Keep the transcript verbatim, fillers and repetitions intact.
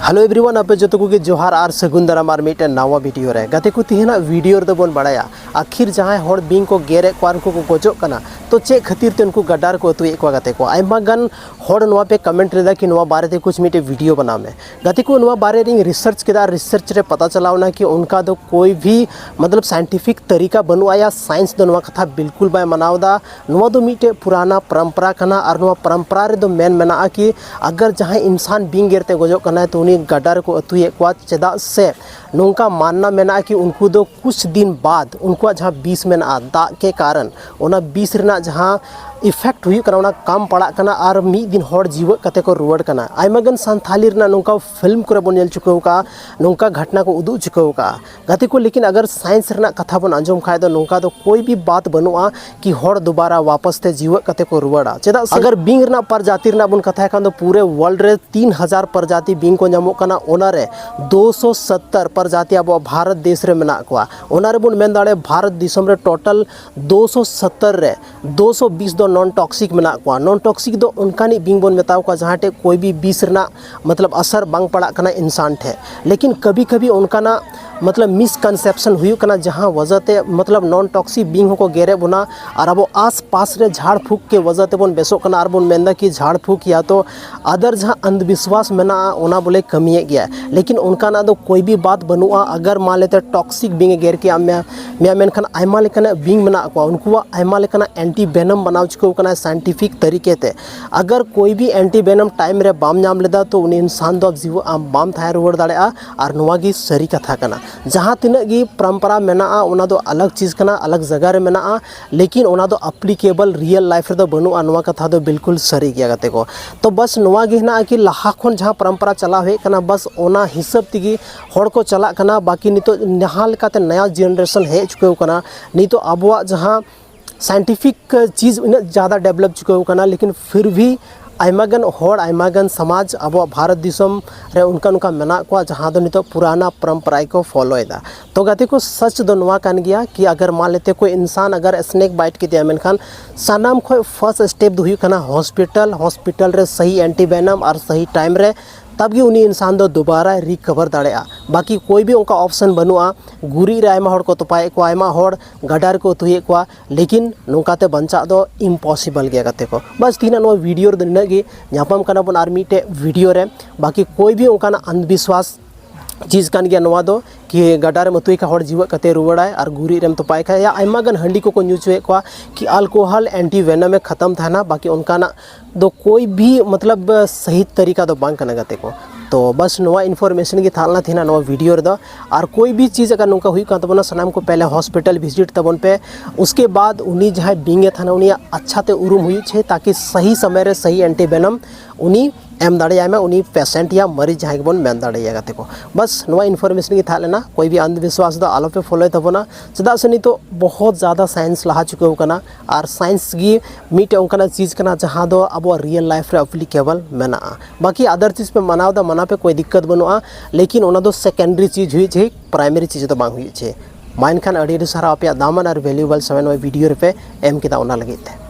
Hello everyone, ᱟᱯᱮ ᱡᱚᱛᱚ ᱠᱚᱜᱮ ᱡᱚᱦᱟᱨ ᱟᱨ ᱥᱟᱹᱜᱩᱱ ᱫᱟᱨᱟᱢ ᱟᱨ ᱢᱤᱫᱴᱮᱱ ᱱᱟᱣᱟ ᱵᱷᱤᱰᱤᱭᱳ ᱨᱮ᱾ ᱜᱟᱛᱮ ᱠᱚ, ᱛᱮᱦᱮᱧᱟᱜ ᱵᱷᱤᱰᱤᱭᱳ ᱨᱮᱫᱚ ᱵᱚᱱ ᱵᱟᱲᱟᱭᱟ ᱟᱹᱠᱷᱤᱨ ᱡᱟᱦᱟᱸᱭ ᱦᱚᱲ ᱵᱤᱧ ᱠᱚ ᱜᱮᱨᱮᱫ ᱠᱚᱣᱟ ᱟᱨ ᱩᱱᱠᱩ ᱠᱚ ᱜᱚᱡᱚᱜ ᱠᱟᱱᱟ, ᱛᱚ ᱪᱮᱫ ᱠᱷᱟᱹᱛᱤᱨ ᱛᱮ ᱩᱱᱠᱩ ᱜᱟᱰᱟᱨ ᱠᱚ ᱟᱹᱛᱩᱭᱮᱫ ᱠᱚᱣᱟ? ᱜᱟᱛᱮ ᱠᱚ, ᱟᱭᱢᱟ ᱜᱟᱱ ᱦᱚᱲ ᱱᱚᱣᱟ ᱯᱮ ᱠᱚᱢᱮᱱᱴ ᱞᱮᱫᱟ ᱠᱤ ᱱᱚᱣᱟ ᱵᱟᱨᱮ ᱛᱮ ᱠᱩᱪ ᱢᱤᱫᱴᱮᱡ ᱵᱷᱤᱰᱤᱭᱳ ᱵᱮᱱᱟᱣ ᱢᱮ᱾ ᱜᱟᱛᱮ ᱠᱚ, ᱱᱚᱣᱟ ᱵᱟᱨᱮ ᱨᱤᱧ ᱨᱤᱥᱟᱨᱪ ᱠᱮᱫᱟ ᱟᱨ ᱨᱤᱥᱟᱨᱪ ᱨᱮ ᱯᱟᱛᱟ ᱪᱟᱞᱟᱣ ᱮᱱᱟ ᱠᱤ ᱚᱱᱠᱟ ᱫᱚ ᱠᱳᱭ ᱵᱷᱤ ᱢᱚᱛᱞᱚᱵ ᱥᱟᱭᱮᱱᱴᱤᱯᱷᱤᱠ ᱛᱟᱹᱨᱤᱠᱟ ᱵᱟᱹᱱᱩᱜᱼᱟ, ᱭᱟ ᱥᱟᱭᱮᱱᱥ ᱫᱚ ᱱᱚᱣᱟ ᱠᱟᱛᱷᱟ ᱵᱤᱞᱠᱩᱞ ᱵᱟᱭ ᱢᱟᱱᱟᱣ ᱮᱫᱟ᱾ ᱱᱚᱣᱟ ᱫᱚ ᱢᱤᱫᱴᱮᱡ ᱯᱩᱨᱟᱱᱟ ᱯᱚᱨᱚᱢᱯᱚᱨᱟ ᱠᱟᱱᱟ ᱟᱨ ᱱᱚᱣᱟ ᱯᱚᱨᱚᱢᱯᱚᱨᱟ ᱨᱮᱫᱚ ᱢᱮᱱ ᱢᱮᱱᱟᱜᱼᱟ ᱠᱤ ᱟᱜᱟᱨ ᱡᱟᱦᱟᱸᱭ ᱤᱱᱥᱟᱱ ᱵᱤᱧ ᱜᱮᱨ ᱛᱮ ᱜᱚᱡᱚᱜ ᱠᱟᱱᱟᱭ ᱛᱚ ᱩᱱᱤ ᱜᱟᱰᱟ ᱨᱮᱠᱚ ᱟᱹᱛᱩᱭᱮᱫ ᱠᱚᱣᱟ, ᱪᱮᱫᱟᱜ ᱥᱮ ᱱᱚᱝᱠᱟ ᱢᱟᱱᱱᱟ ᱢᱮᱱᱟᱜᱼᱟ ᱠᱤ ᱩᱱᱠᱩ ᱫᱚ ᱠᱩᱪ ᱫᱤᱱ ᱵᱟᱫ ᱩᱱᱠᱩᱣᱟᱜ ᱡᱟᱦᱟᱸ ᱵᱤᱥ ᱢᱮᱱᱟᱜᱼᱟ ᱫᱟᱜ ᱠᱮ ᱠᱟᱨᱚᱱ, ᱚᱱᱟ ᱵᱤᱥ ᱨᱮᱱᱟᱜ ᱡᱟᱦᱟᱸ ᱤᱯᱷᱮᱠᱴ ᱦᱩᱭᱩᱜ ᱠᱟᱱᱟ ᱚᱱᱟ ᱠᱟᱢ ᱯᱟᱲᱟᱜ ᱠᱟᱱᱟ ᱟᱨ ᱢᱤᱫ ᱫᱤᱱ ᱦᱚᱲ ᱡᱤᱣᱮᱫ ᱠᱟᱛᱮ ᱠᱚ ᱨᱩᱣᱟᱹᱲ ᱠᱟᱱᱟ᱾ ᱟᱭᱢᱟ ᱜᱟᱱ ᱥᱟᱱᱛᱷᱟᱞᱤ ᱨᱮᱱᱟᱜ ᱱᱚᱝᱠᱟ ᱯᱷᱤᱞᱢ ᱠᱚᱨᱮ ᱵᱚᱱ ᱧᱮᱞ ᱪᱩᱠᱟᱹᱣ ᱠᱟᱜᱼᱟ, ᱱᱚᱝᱠᱟ ᱜᱷᱚᱴᱱᱟ ᱠᱚ ᱩᱫᱩᱜ ᱪᱩᱠᱟᱹᱣ ᱠᱟᱜᱼᱟ᱾ ᱜᱟᱛᱮ ᱠᱚ, ᱞᱮᱠᱤᱱ ᱟᱜᱟᱨ ᱥᱟᱭᱮᱱᱥ ᱨᱮᱱᱟᱜ ᱠᱟᱛᱷᱟ ᱵᱚᱱ ᱟᱸᱡᱚᱢ ᱠᱷᱟᱡ ᱫᱚ ᱱᱚᱝᱠᱟ ᱫᱚ ᱠᱳᱭ ᱵᱷᱤ ᱵᱟᱛ ᱵᱟᱹᱱᱩᱜᱼᱟ ᱠᱤ ᱦᱚᱲ ᱫᱩᱵᱟᱨᱟ ᱣᱟᱯᱟᱥ ᱛᱮ ᱡᱤᱣᱮᱫ ᱠᱟᱛᱮ ᱠᱚ ᱨᱩᱣᱟᱹᱲᱟ᱾ ᱪᱮᱫᱟᱜ ᱥᱮ ᱟᱜᱟᱨ ᱵᱤᱧ ᱨᱮᱱᱟᱜ ᱯᱨᱚᱡᱟᱛᱤ ᱨᱮᱱᱟᱜ ᱵᱚᱱ ᱠᱟᱛᱷᱟᱭ ᱠᱷᱟᱱ ᱫᱚ ᱯᱩᱨᱟᱹ ᱣᱟᱨᱞᱰ ᱨᱮ ᱛᱤᱱ ᱦᱟᱡᱟᱨ ᱯᱨᱚᱡᱟᱛᱤ ᱵᱤᱧ ᱠᱚ ᱧᱟᱢᱚᱜ ᱠᱟᱱᱟ, ᱚᱱᱟᱨᱮ ᱫᱩᱥᱚ ᱥᱚᱛᱛᱚᱨ ᱯᱨᱚᱡᱟᱛᱤ ᱟᱵᱚᱣᱟᱜ ᱵᱷᱟᱨᱚᱛ ᱫᱮᱥ ᱨᱮ ᱢᱮᱱᱟᱜ ᱠᱚᱣᱟ᱾ ᱚᱱᱟ ᱨᱮᱵᱚᱱ ᱢᱮᱱ ᱫᱟᱲᱮᱭᱟᱜᱼᱟ ᱵᱷᱟᱨᱚᱛ ᱫᱤᱥᱚᱢ ᱨᱮ ᱴᱳᱴᱟᱞ ᱫᱩᱥᱚ ᱥᱚᱛᱛᱚᱨ ᱨᱮ ᱫᱩᱥᱚ ᱵᱤᱥ ᱫᱚ ᱱᱚᱱ ᱴᱚᱠᱥᱤᱠ ᱢᱮᱱᱟᱜ ᱠᱚᱣᱟ᱾ ᱱᱚᱱ ᱴᱚᱠᱥᱤᱠ ᱫᱚ ᱚᱱᱠᱟᱱᱤᱡ ᱵᱤᱧ ᱵᱚᱱ ᱢᱮᱛᱟᱣ ᱠᱚᱣᱟ ᱡᱟᱦᱟᱸ ᱴᱷᱮᱡ ᱠᱳᱭ ᱵᱷᱤ ᱵᱤᱥ ᱨᱮᱱᱟᱜ ᱢᱚᱛᱞᱚᱵ ᱟᱥᱟᱨ ᱵᱟᱝ ᱯᱟᱲᱟᱜ ᱠᱟᱱᱟ ᱤᱱᱥᱟᱱ ᱴᱷᱮᱡ᱾ ᱞᱮᱠᱤᱱ ᱠᱟᱵᱷᱤ ᱠᱟᱵᱷᱤ ᱚᱱᱠᱟᱱᱟᱜ ᱢᱚᱛᱞᱚᱵ ᱢᱤᱥᱠᱚᱱᱥᱮᱯᱥᱚᱱ ᱦᱩᱭᱩᱜ ᱠᱟᱱᱟ ᱡᱟᱦᱟᱸ ᱣᱟᱡᱟ ᱛᱮ ᱢᱚᱛᱞᱚᱵ ᱱᱚᱱ ᱴᱚᱠᱥᱤᱠ ᱵᱤᱧ ᱦᱚᱸᱠᱚ ᱜᱮᱨᱮᱫ ᱵᱚᱱᱟ ᱟᱨ ᱟᱵᱚ ᱟᱥ ᱯᱟᱥ ᱨᱮ ᱡᱷᱟᱲ ᱯᱷᱩᱸᱠ ᱠᱮ ᱣᱟᱡᱟ ᱛᱮᱵᱚᱱ ᱵᱮᱥᱚᱜ ᱠᱟᱱᱟ ᱟᱨ ᱵᱚᱱ ᱢᱮᱱᱫᱟ ᱠᱤ ᱡᱷᱟᱲ ᱯᱷᱩᱸᱠ ᱭᱟ ᱛᱚ ᱟᱫᱟᱨ ᱡᱟᱦᱟᱸ ᱟᱱᱫᱷ ᱵᱤᱥᱣᱟᱥ ᱢᱮᱱᱟᱜᱼᱟ ᱚᱱᱟ ᱵᱚᱞᱮ ᱠᱟᱹᱢᱤᱭᱮᱫ ᱜᱮᱭᱟ᱾ ᱞᱮᱠᱤᱱ ᱚᱱᱠᱟᱱᱟᱜ ᱫᱚ ᱠᱳᱭ ᱵᱷᱤ ᱵᱟᱛ ᱵᱟᱹᱱᱩᱜᱼᱟ᱾ ᱟᱜᱟᱨ ᱢᱟᱱ ᱞᱮᱛᱮ ᱴᱚᱠᱥᱤᱠ ᱵᱤᱧ ᱮ ᱜᱮᱨ ᱠᱮᱜᱼᱟ ᱢᱮ ᱢᱮᱭᱟ, ᱢᱮᱱᱠᱷᱟᱱ ᱟᱭᱢᱟ ᱞᱮᱠᱟᱱᱟᱜ ᱵᱤᱧ ᱢᱮᱱᱟᱜ ᱠᱚᱣᱟ, ᱩᱱᱠᱩᱣᱟᱜ ᱟᱭᱢᱟ ᱞᱮᱠᱟᱱᱟᱜ ᱮᱱᱴᱤ ᱵᱷᱮᱱᱚᱢ ᱵᱮᱱᱟᱣ ᱪᱩᱠᱟᱹᱣ ᱠᱟᱱᱟ ᱥᱟᱭᱮᱱᱴᱤᱯᱷᱤᱠ ᱛᱟᱹᱨᱤᱠᱮ ᱛᱮ᱾ ᱟᱜᱟᱨ ᱠᱳᱭ ᱵᱷᱤ ᱮᱱᱴᱤ ᱵᱷᱮᱱᱚᱢ ᱴᱟᱭᱤᱢ ᱨᱮ ᱵᱟᱢ ᱧᱟᱢ ᱞᱮᱫᱟ ᱛᱚ ᱩᱱᱤ ᱤᱱᱥᱟᱱ ᱫᱚ ᱡᱤᱣᱮᱫ ᱟᱢ ᱵᱟᱢ ᱛᱟᱦᱮᱸ ᱨᱩᱣᱟᱹᱲ ᱫᱟᱲᱮᱭᱟᱜᱼᱟ᱾ ᱟᱨ ᱱᱚᱣᱟ ᱜᱮ ᱥᱟᱹᱨᱤ ᱠᱟᱛᱷᱟ ᱠᱟᱱᱟ᱾ ᱡᱟᱦᱟᱸ ᱛᱤᱱᱟᱹᱜ ᱜᱮ ᱯᱚᱨᱚᱢᱯᱚᱨᱟ ᱢᱮᱱᱟᱜᱼᱟ ᱚᱱᱟ ᱫᱚ ᱟᱞᱟᱜᱽ ᱪᱤᱡᱽ ᱠᱟᱱᱟ, ᱟᱞᱟᱜᱽ ᱡᱟᱭᱜᱟ ᱨᱮ ᱢᱮᱱᱟᱜᱼᱟ, ᱞᱮᱠᱤᱱ ᱚᱱᱟ ᱫᱚ ᱟᱯᱞᱤᱠᱮᱵᱚᱞ ᱨᱤᱭᱮᱞ ᱞᱟᱭᱤᱯᱷ ᱨᱮᱫᱚ ᱵᱟᱹᱱᱩᱜᱼᱟ᱾ ᱱᱚᱣᱟ ᱠᱟᱛᱷᱟ ᱫᱚ ᱵᱤᱞᱠᱩᱞ ᱥᱟᱹᱨᱤ ᱜᱮᱭᱟ ᱜᱟᱛᱮ ᱠᱚ᱾ ᱛᱚ ᱵᱟᱥ ᱱᱚᱣᱟ ᱜᱮ ᱦᱮᱱᱟᱜᱼᱟ ᱠᱤ ᱞᱟᱦᱟ ᱠᱷᱚᱱ ᱡᱟᱦᱟᱸ ᱯᱚᱨᱚᱢᱯᱚᱨᱟ ᱪᱟᱞᱟᱣ ᱦᱮᱡ ᱠᱟᱱᱟ ᱵᱟᱥ ᱚᱱᱟ ᱦᱤᱥᱟᱹᱵ ᱛᱮᱜᱮ ᱦᱚᱲ ᱠᱚ ᱪᱟᱞᱟᱜ ᱠᱟᱱᱟ᱾ ᱵᱟᱹᱠᱤ ᱱᱤᱛᱚᱜ ᱡᱟᱦᱟᱸ ᱞᱮᱠᱟᱛᱮ ᱱᱟᱭᱟ ᱡᱮᱱᱟᱨᱮᱥᱚᱱ ᱦᱮᱡ ᱪᱩᱠᱟᱹᱣ ᱠᱟᱱᱟ, ᱱᱤᱛᱚᱜ ᱟᱵᱚᱣᱟᱜ ᱡᱟᱦᱟᱸ ᱥᱟᱭᱮᱱᱴᱤᱯᱷᱤᱠ ᱪᱤᱡᱽ ᱩᱱᱟᱹᱜ ᱡᱟᱫᱟ ᱰᱮᱵᱷᱞᱚᱯ ᱪᱩᱠᱟᱹᱣ ᱠᱟᱱᱟ, ᱞᱮᱠᱤᱱ ᱯᱷᱤᱨ ᱵᱷᱤ ᱟᱭᱢᱟ ᱜᱟᱱ ᱦᱚᱲ, ᱟᱭᱢᱟ ᱜᱟᱱ ᱥᱚᱢᱟᱡᱽ ᱟᱵᱚᱣᱟᱜ ᱵᱷᱟᱨᱚᱛ ᱫᱤᱥᱚᱢ ᱨᱮ ᱚᱱᱠᱟ ᱱᱚᱝᱠᱟ ᱢᱮᱱᱟᱜ ᱠᱚᱣᱟ ᱡᱟᱦᱟᱸ ᱫᱚ ᱱᱤᱛᱚᱜ ᱯᱩᱨᱟᱱᱟ ᱯᱚᱨᱚᱢᱯᱚᱨᱟ ᱜᱮᱠᱚ ᱯᱷᱚᱞᱳᱭᱮᱫᱟ᱾ ᱛᱚ ᱜᱟᱛᱮ ᱠᱚ, ᱥᱟᱪ ᱫᱚ ᱱᱚᱣᱟ ᱠᱟᱱ ᱜᱮᱭᱟ ᱠᱤ ᱟᱜᱟᱨ ᱢᱟᱱ ᱞᱮᱛᱮ ᱠᱳᱭ ᱤᱱᱥᱟᱱ ᱟᱜᱟᱨ ᱥᱱᱮᱠ ᱵᱟᱭᱤᱴ ᱠᱮᱫᱮᱭᱟ, ᱢᱮᱱᱠᱷᱟᱱ ᱥᱟᱱᱟᱢ ᱠᱷᱚᱡ ᱯᱷᱟᱨᱥᱴ ᱥᱴᱮᱯ ᱫᱚ ᱦᱩᱭᱩᱜ ᱠᱟᱱᱟ ᱦᱚᱥᱯᱤᱴᱟᱞ, ᱦᱚᱥᱯᱤᱴᱟᱞ ᱨᱮ ᱥᱟᱦᱤ ᱮᱱᱴᱤ ᱵᱷᱮᱱᱚᱢ ᱟᱨ ᱥᱟᱦᱤ ᱴᱟᱭᱤᱢ ᱨᱮ ᱛᱟᱵ ᱜᱮ ᱩᱱᱤ ᱤᱱᱥᱟᱱ ᱫᱚ ᱫᱩᱵᱟᱨᱟᱭ ᱨᱤᱠᱵᱷᱟᱨ ᱫᱟᱲᱮᱭᱟᱜᱼᱟ᱾ ᱵᱟᱠᱤ ᱠᱳᱭ ᱵᱷᱤ ᱚᱱᱠᱟ ᱚᱯᱥᱮᱱ ᱵᱟᱹᱱᱩᱜᱼᱟ᱾ ᱜᱩᱨᱤᱡ ᱨᱮ ᱟᱭᱢᱟ ᱦᱚᱲ ᱠᱚ ᱛᱚᱯᱟᱭᱮᱫ ᱠᱚᱣᱟ, ᱟᱭᱢᱟ ᱦᱚᱲ ᱜᱟᱰᱟ ᱨᱮᱠᱚ ᱟᱹᱛᱩᱭᱮᱫ ᱠᱚᱣᱟ, ᱞᱮᱠᱤᱱ ᱱᱚᱝᱠᱟᱛᱮ ᱵᱟᱧᱪᱟᱜ ᱫᱚ ᱤᱢᱯᱚᱥᱤᱵᱚᱞ ᱜᱮᱭᱟ ᱜᱟᱛᱮ ᱠᱚ᱾ ᱵᱟᱥ ᱛᱮᱦᱮᱧᱟᱜ ᱱᱚᱣᱟ ᱵᱷᱤᱰᱤᱭᱳ ᱨᱮᱫᱚ ᱱᱤᱱᱟᱹᱜ ᱜᱮ᱾ ᱧᱟᱯᱟᱢ ᱠᱟᱱᱟ ᱵᱚᱱ ᱟᱨ ᱢᱤᱫᱴᱮᱡ ᱵᱷᱤᱰᱤᱭᱳ ᱨᱮ᱾ ᱵᱟᱠᱤ ᱠᱳᱭ ᱵᱷᱤ ᱚᱱᱠᱟᱱᱟᱜ ᱟᱱᱫᱷᱵᱤᱥᱣᱟᱥ ᱪᱤᱡᱽ ᱠᱟᱱ ᱜᱮᱭᱟ ᱱᱚᱣᱟ ᱫᱚ, ᱠᱤ ᱜᱟᱰᱟ ᱨᱮᱢ ᱟᱹᱛᱩᱭ ᱠᱷᱟᱱ ᱦᱚᱲ ᱡᱤᱣᱮᱫ ᱠᱟᱛᱮ ᱨᱩᱣᱟᱹᱲᱟᱭ, ᱟᱨ ᱜᱩᱨᱤᱡ ᱨᱮᱢ ᱛᱚᱯᱟᱭ ᱠᱷᱟᱱ ᱭᱟ ᱟᱭᱢᱟ ᱜᱟᱱ ᱦᱟᱺᱰᱤ ᱠᱚᱠᱚ ᱧᱩ ᱦᱚᱪᱚᱭᱮᱫ ᱠᱚᱣᱟ, ᱠᱤ ᱟᱞᱠᱳᱦᱚᱞ ᱮᱱᱴᱤ ᱵᱷᱮᱱᱚᱢ ᱮ ᱠᱷᱟᱛᱟᱢ ᱛᱟᱦᱮᱱᱟ, ᱵᱟᱠᱤ ᱚᱱᱠᱟᱱᱟᱜ ᱫᱚ ᱠᱳᱭ ᱵᱷᱤ ᱢᱚᱛᱞᱚᱵ ᱥᱟᱦᱤ ᱛᱟᱨᱤᱠᱟ ᱫᱚ ᱵᱟᱝ ᱠᱟᱱᱟ ᱜᱟᱛᱮ ᱠᱚ᱾ ᱛᱚ ᱵᱟᱥ ᱱᱚᱣᱟ ᱤᱱᱯᱷᱚᱨᱢᱮᱥᱚᱱ ᱜᱮ ᱛᱟᱦᱮᱸ ᱞᱮᱱᱟ ᱛᱮᱦᱮᱧᱟᱜ ᱱᱚᱣᱟ ᱵᱷᱤᱰᱤᱭᱳ ᱨᱮᱫᱚ᱾ ᱟᱨ ᱠᱳᱭ ᱵᱷᱤ ᱪᱤᱡᱽ ᱟᱜᱟᱨ ᱱᱚᱝᱠᱟ ᱦᱩᱭᱩᱜ ᱠᱟᱱ ᱛᱟᱵᱚᱱᱟ, ᱥᱟᱱᱟᱢ ᱠᱚ ᱯᱮᱦᱞᱮ ᱦᱚᱥᱯᱤᱴᱟᱞ ᱵᱷᱤᱡᱤᱴ ᱛᱟᱵᱚᱱ ᱯᱮ, ᱩᱥᱠᱮ ᱵᱟᱫ ᱩᱱᱤ ᱡᱟᱦᱟᱸᱭ ᱵᱤᱧ ᱮ ᱛᱟᱦᱮᱱᱟ ᱩᱱᱤᱭᱟᱜ ᱟᱪᱪᱷᱟ ᱛᱮ ᱩᱨᱩᱢ ᱦᱩᱭᱩᱜ ᱪᱟᱹᱦᱤ, ᱛᱟᱠᱤ ᱥᱟᱦᱤ ᱥᱚᱢᱚᱭ ᱨᱮ ᱥᱟᱦᱤ ᱮᱱᱴᱤ ᱵᱷᱮᱱᱚᱢ ᱩᱱᱤ ᱮᱢ ᱫᱟᱲᱮᱭᱟᱭ ᱢᱟ, ᱩᱱᱤ ᱯᱮᱥᱮᱱᱴ ᱭᱟ ᱢᱟᱹᱨᱤᱡ ᱡᱟᱦᱟᱸᱭ ᱜᱮᱵᱚᱱ ᱢᱮᱱ ᱫᱟᱲᱮᱭᱟᱭᱟ ᱜᱟᱛᱮ ᱠᱚ᱾ ᱵᱟᱥ ᱱᱚᱣᱟ ᱤᱱᱯᱷᱚᱨᱢᱮᱥᱚᱱ ᱜᱮ ᱛᱟᱦᱮᱸ ᱞᱮᱱᱟ᱾ ᱠᱳᱭ ᱵᱷᱤ ᱟᱱᱫᱷᱵᱤᱥᱣᱟᱥ ᱫᱚ ᱟᱞᱚᱯᱮ ᱯᱷᱚᱞᱳᱭ ᱛᱟᱵᱚᱱᱟ, ᱪᱮᱫᱟᱜ ᱥᱮ ᱱᱤᱛᱚᱜ ᱵᱚᱦᱚᱛ ᱡᱟᱫᱟ ᱥᱟᱭᱮᱱᱥ ᱞᱟᱦᱟ ᱪᱩᱠᱟᱹᱣ ᱠᱟᱱᱟ, ᱟᱨ ᱥᱟᱭᱮᱱᱥ ᱜᱮ ᱢᱤᱫᱴᱮᱡ ᱚᱱᱠᱟᱱᱟᱜ ᱪᱤᱡᱽ ᱠᱟᱱᱟ ᱡᱟᱦᱟᱸ ᱫᱚ ᱟᱵᱚᱣᱟᱜ ᱨᱤᱭᱮᱞ ᱞᱟᱭᱤᱯᱷ ᱨᱮ ᱮᱯᱞᱤᱠᱮᱵᱚᱞ ᱢᱮᱱᱟᱜᱼᱟ᱾ ᱵᱟᱠᱤ ᱟᱫᱟᱨ ᱪᱤᱡᱽ ᱯᱮ ᱢᱟᱱᱟᱣ ᱮᱫᱟ, ᱢᱟᱱᱟᱣ ᱯᱮ, ᱠᱳᱭ ᱫᱤᱠᱠᱟᱛ ᱵᱟᱹᱱᱩᱜᱼᱟ, ᱞᱮᱠᱤᱱ ᱚᱱᱟ ᱫᱚ ᱥᱮᱠᱮᱱᱰᱟᱨᱤ ᱪᱤᱡᱽ ᱦᱩᱭᱩᱜ ᱪᱟᱹᱦᱤ, ᱯᱨᱟᱭᱢᱟᱨᱤ ᱪᱤᱡᱽ ᱫᱚ ᱵᱟᱝ ᱦᱩᱭᱩᱜ ᱪᱟᱹᱦᱤ᱾ ᱢᱟ ᱮᱱᱠᱷᱟᱱ ᱟᱹᱰᱤ ᱟᱹᱰᱤ ᱥᱟᱨᱦᱟᱣ ᱟᱯᱮᱭᱟᱜ ᱫᱟᱢᱟᱱ ᱟᱨ ᱵᱷᱮᱞᱩᱭᱮᱵᱚᱞ ᱥᱚᱢᱚᱭ ᱱᱚᱣᱟ ᱵᱷᱤᱰᱤᱭᱳ ᱨᱮᱯᱮ ᱮᱢ ᱠᱮᱫᱟ ᱚᱱᱟ ᱞᱟᱹᱜᱤᱫ ᱛᱮ᱾